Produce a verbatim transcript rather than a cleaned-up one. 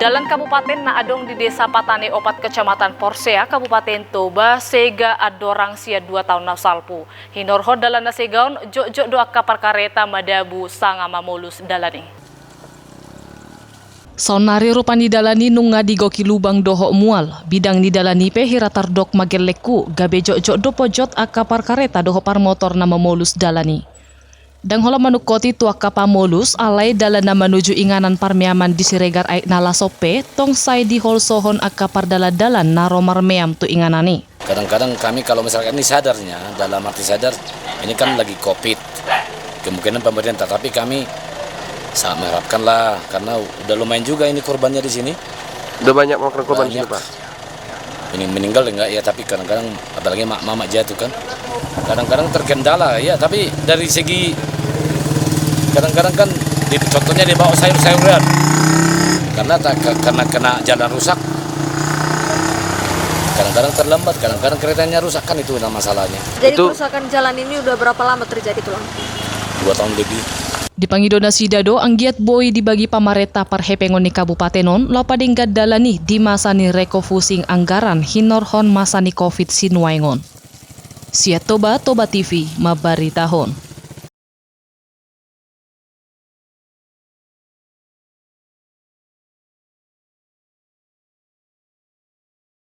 Dalan kabupaten na adong di Desa Patane Opat, Kecamatan Porsea, Kabupaten Toba, sega andorang sian dua taon na salpu. Hinorhon dalan na sega on, jotjot do angka parkareta madabu sanga mamolus dalan i. Saonnari rupa ni dalan i nunga digoki lubang dohot mual, bidang ni dalan i pe hira tardok magellengku, gabe jotjot do pojot angka parkareta dohot parmotor na mamolus dalan i. Ndang holan manungkoti tu angka pamolus, alai dalan na manuju inganan parmeaman di Siregar Aek Nalas on pe, tong sai diholsohon angka pardalandalan na ro marmeam tu inganan i. Kadang-kadang kami, kalau masyarakat ini sadarnya, dalam arti sadar, ini kan lagi covid, kemungkinan pemerintah, tapi kami sangat mengharapkan lah, karena udah lumayan juga ini korbannya di sini. Udah banyak memakan korban di sini, Pak? Ini meninggal enggak ya, tapi kadang-kadang, apalagi mak-, mamak jatuh kan, kadang-kadang terkendala ya, tapi dari segi, kadang-kadang kan di, contohnya dibawa sayur-sayuran, karena tak, karena kena jalan rusak, kadang-kadang terlambat, kadang-kadang keretanya rusak, kan itu yang masalahnya. Jadi itu kerusakan jalan ini udah berapa lama terjadi, Tulang? Dua tahun lebih. Dipangido nasida do anggiat boi dibagi pamarenta parhepengon ni kabupaten on laho padenggan dalan i di masa ni rekofusing anggaran hinorhon masa ni covid sinuaeng on. Sian Toba, Toba T V, mambaritahon.